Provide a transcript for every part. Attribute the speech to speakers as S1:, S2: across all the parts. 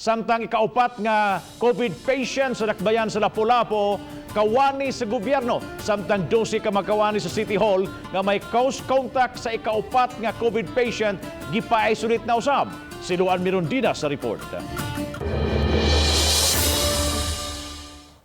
S1: Samtang ikaupat nga COVID patient sa dakbayan sa Lapu-Lapu, kawani sa gobyerno. Samtang 12 ka mga kawani sa City Hall nga may close contact sa ikaupat nga COVID patient, gipa-isolate na usab. Si Luan Mirondina sa report.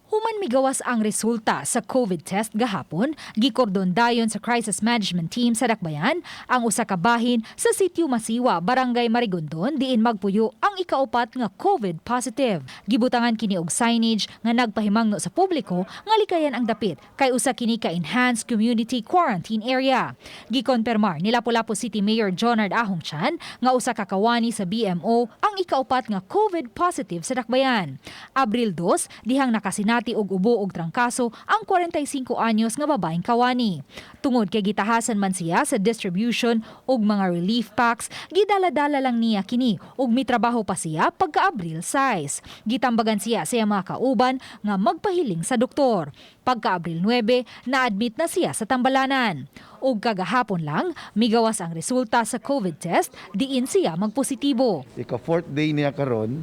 S2: Human migawas ang resulta sa COVID test gahapon, gikordon dayon sa Crisis Management Team sa Dakbayan ang usa ka bahin sa Sitio Masiwa, Barangay Marigondon, diin magpuyo ang ikaupat nga COVID positive. Gibutangan kini og signage nga nagpahimangno sa publiko nga likayan ang dapit kay usa kini ka enhanced community quarantine area. Gikonpermar ni Lapu-Lapu City Mayor Jonard Ahong Chan nga usa ka kawani sa BMO ang ikaupat nga COVID positive sa Dakbayan. Abril 2, dihang nakasinati og ubo og trangkaso ang 45 anyos nga babaeng kawani. Tungod kay gitahasan man siya sa distribution og mga relief packs, gidala-dala lang niya kini ug mitrabaho pa siya pagka Abril 6. Gitambagan siya sa iyang mga kauban nga magpahiling sa doktor. Pagka Abril 9, na-admit na siya sa Tambalanan. Ug kagahapon lang, migawas ang resulta sa COVID test, diin siya magpositibo.
S3: Ika fourth day niya karon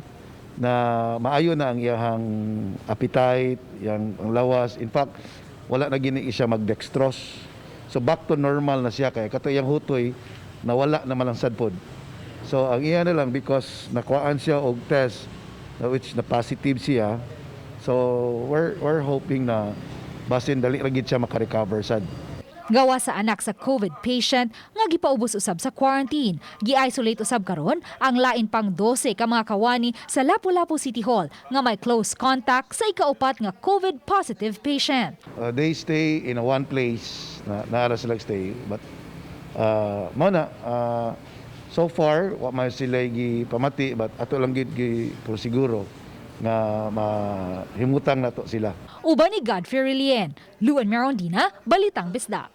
S3: na maayo na ang iyahang appetite, yang ang lawas. In fact, wala na gini siya mag-dextrose. So back to normal na siya kay kato iyang hutoy nawala na man lang sad pod. So ang iya na lang, because nakuhaan siya og test na which na positive siya. So we're hoping na basin dali ra gid siya maka-recover sad.
S2: Gawa sa anak sa COVID patient nga gipaubos usab sa quarantine. Gi-isolate usab karon ang lain pang 12 ka mga kawani sa Lapu-Lapu City Hall nga may close contact sa ikaupat nga COVID positive patient.
S3: They stay in a one place na naara sila stay, but mao na, so far wa man sila gi pamati, but ato lang gid gi siguro nga mahimutang nato sila.
S2: Uban ni Godfrey Relien, Luan Merondina, Balitang Bisdak.